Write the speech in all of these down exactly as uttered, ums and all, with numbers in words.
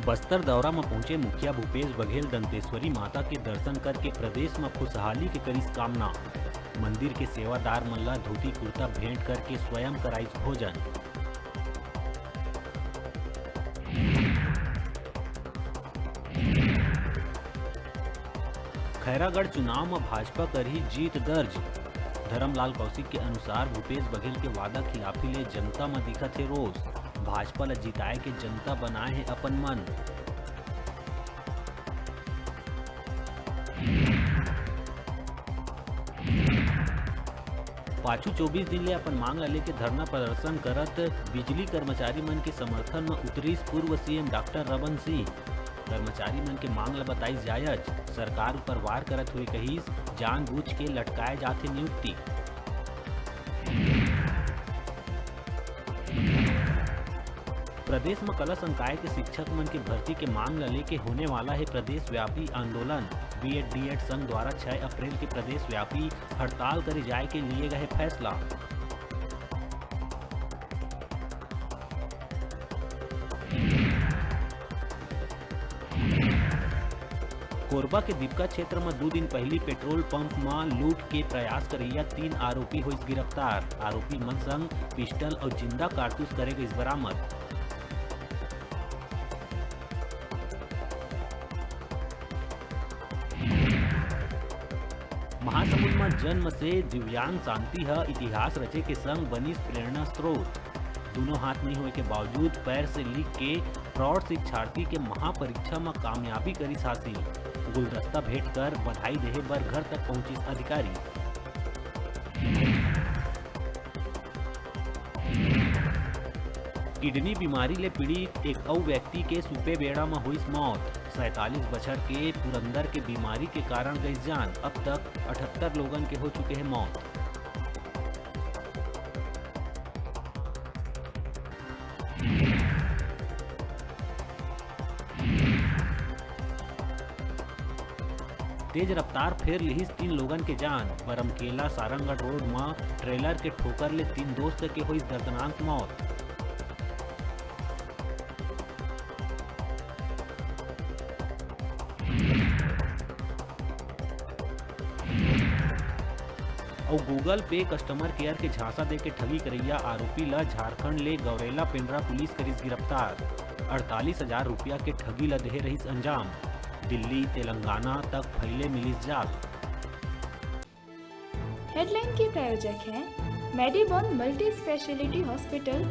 बस्तर दौरा म पहुंचे मुखिया भूपेश बघेल दंतेश्वरी माता के दर्शन करके प्रदेश म खुशहाली के करिस कामना। मंदिर के सेवादार मन ल धोती कुर्ता भेंट करके स्वयं कराइस भोजन। खैरागढ़ चुनाव म भाजपा करही जीत दर्ज। धरमलाल कौशिक के अनुसार भूपेश बघेल के वादा खिलाफी ले जनता म दिखत हे रोष। भाजपा ल जिताए के जनता बनाए हे अपन मन। पाछू चौबीस दिन ले अपन मांग ल लेके धरना प्रदर्शन करत बिजली कर्मचारी मन के समर्थन म उतरिस पूर्व सीएम डॉक्टर रमन सिंह। कर्मचारी मन के मांग ल बताइस जायज, सरकार ऊपर वार करत हुए कहिस, जानबूझ के लटकाए जाथे नियुक्ति। प्रदेश म कला संकाय के शिक्षक मन के भर्ती के मांग ल लेके होने वाला हे प्रदेश व्यापी आंदोलन। बीएड डीएड संघ द्वारा छह अप्रैल के प्रदेश व्यापी हड़ताल करे जाए के लिए गए फैसला। कोरबा के दीपका क्षेत्र म दू दिन पहिली पेट्रोल पंप म लूट के प्रयास करइया तीन आरोपी होइस गिरफ्तार। आरोपी मन संग पिस्टल अउ जिंदा कारतूस करे गइस बरामद। महासमुंद म जन्म से दिव्यांग शांति ह इतिहास रचे के संग बनिस प्रेरणा स्रोत। दूनों हाथ नइ होए के बावजूद पैर से लिख के प्रौढ़ शिक्षार्थी के महापरीक्षा म कामयाबी करिस हासिल। गुलदस्ता भेंट कर बधाई देहे बर घर तक पहुंचिस अधिकारी। किडनी बीमारी ले पीड़ित एक अउ व्यक्ति के सुपे बेड़ा म होइस मौत। सैंतालीस बछर के पुरंदर के बीमारी के कारण गइस जान। अब तक अठहत्तर लोगन के हो चुके हे मौत। तेज रफ्तार फेर लिहिस तीन लोगन के जान। बरमकेला सारंगढ़ रोड म ट्रेलर के ठोकर ले तीन दोस्त के होइस दर्दनाक मौत। अउ Google Pay customer care के झांसा देके ठगी करइया आरोपी ल झारखंड ले गौरेला पेंड्रा पुलिस करिस गिरफ्तार। अड़तालीस हजार रुपया के ठगी ल देहे रहिस अंजाम। दिल्ली, तेलंगाना तक फैले मिलिस जाल। हेडलाइन के प्रायोजक हैं मेडीबॉन मल्टी स्पेशलिटी हॉस्पिटल।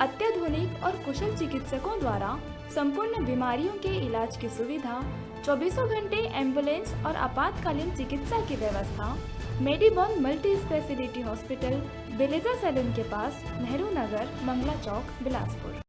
अत्याधुनिक और कुशल चिकित्सकों द्वारा संपूर्ण बीमारियों के इलाज की सुविधा, चौबीसों घंटे एम्बुलेंस और आपातकालीन चिकित्सा की व्यवस्था। मेडीबॉन मल्टी स्पेशलिटी हॉस्पिटल, बेलेजा सैलून के पास, नेहरू नगर, मंगला चौक, बिलासपुर।